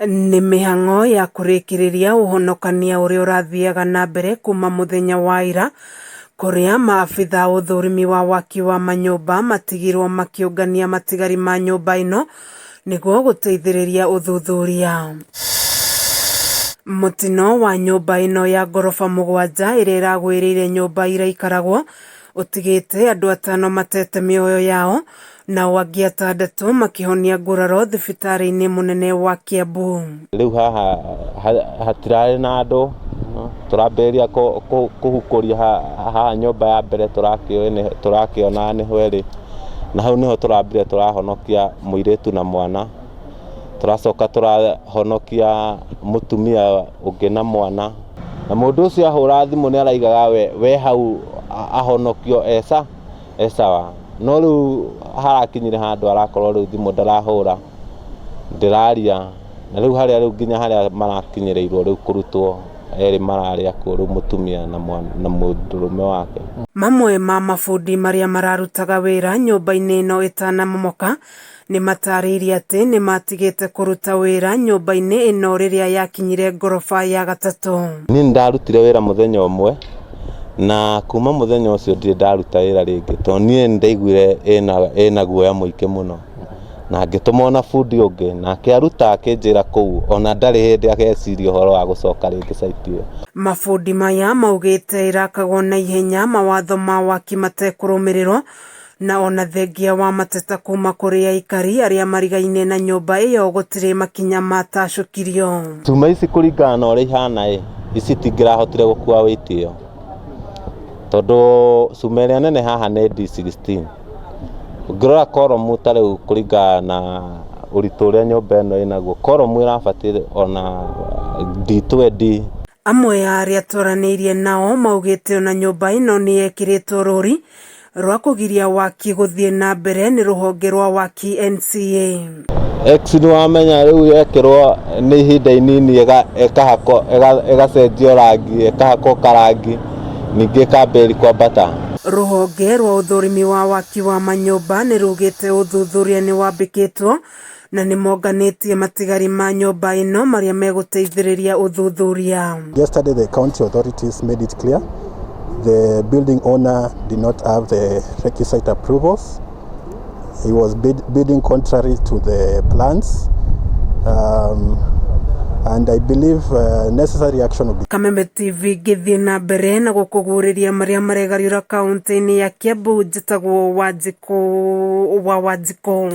Nĩ mĩhang'o ya kũrĩkĩrĩria ũhonokania ũrĩa ũrathiaga na mbere kuma mũthenya wa ira kũrĩa maabitha a ũthũrimi wa waki wa manyũmba matigirwo makĩũngania matigari ma nyũmba ĩno nĩguo gũteithĩrĩria ũthuthuria. Mũtino wa nyũmba ĩno ya ngoroba 7 ĩrĩa ĩragwĩrĩire nyũmba iraikaragwo ũtigĩte andũ 5 matete mĩoyo yao nao angĩ 6 makĩhonia nguraro thibitarĩ-inĩ mũnene wa Kiambu. Rĩu haha hatirarĩ na andũ, tũrambĩrĩria kũhukũria haha nyũmba ya mbere tũrakĩona nĩho ĩrĩ, na hau nĩho tũrambire tũrahonokia mũirĩtu na mwana, tũracoka tũrahonokia mũtumia ũngĩ na mwana, na mũndũ ũcio ahũra thimũ nĩ araigaga we hau ahonokio e sawa, no rĩu harakinyire handũ arakorwo rĩu thimũ ndarahũra, ndĩraria, na rĩu harĩa rĩu nginya harĩa marakinyĩrĩirwo rĩu kũrutwo erĩ mararĩ akuũ rĩu mũtumia na mũndũrũme wake. Mamwe ma mabundi marĩa mararutaga wĩra nyũmba-inĩ ĩno ĩtanamomoka nĩ matarĩirie atĩ nĩ matigĩte kũruta wĩra nyũmba-inĩ ĩno rĩrĩa yakinyire ngoroba ya 3. Niĩ nĩ ndarutire wĩra mũthenya ũmwe na kuma mũthenya ũcio ndirĩ ndaruta wĩra rĩngĩ tondũ niĩ nĩ ndaiguire ĩna guoya mũingĩ mũno, na ngĩtũma ona bundi ũngĩ nake aruta akĩnjĩra kũu ona ndarĩ hĩndĩ ageciria ũhoro wa gũcoka rĩngĩ site ĩyo. Mabundi maya maugĩte ĩrakagwo na ihenya mawatho ma waki matekũrũmĩrĩrwo na ona thengia wa mateta kuma kũrĩ aikari arĩa marigaine na nyũmba ĩyo gũtirĩ makinya matacũkirio. Cuma ici kũringana na ũrĩa ihana ĩ, ici itingĩrahotire gũkua weight ĩyo tondũ cuma ĩrĩa nene haha nĩ D16. Ũngĩrora koromu ta rĩu kũringana na ũritũ ũrĩa nyũmba ĩno ĩnaguo, koromu ĩrabatiĩ ona D20. Amwe a arĩa twaranĩirie nao maugĩte ona nyũmba ĩno nĩ yekĩrĩtwo rũri rwa kũgiria waki gũthiĩ na mbere nĩ rũhonge rwa waki NCA. X nĩ wamenya rĩu yekĩrwo nĩ ihinda inini ĩkahakwo, ĩgacenjio rangi, ĩkahakwo karangi, ningĩ ĩkambĩrĩria kwambata. Rũhonge rwa ũthũrimi wa waki wa manyũmba nĩ rugĩte ũthuthuria nĩ wambĩkĩtwo na nĩ monganĩtie matigari ma nyũmba ĩno marĩa megũteithĩrĩria ũthuthuria. Yesterday the county authorities made it clear the building owner did not have the requisite approvals. He was bidding contrary to the plans, and I believe necessary action will be. Kameme TV ngĩthiĩ na mbere na gũkũguũrĩria marĩa maregariũra kaunti-inĩ ya Kiambu. Njĩtagwo Wanjikũ wa Wanjikũ.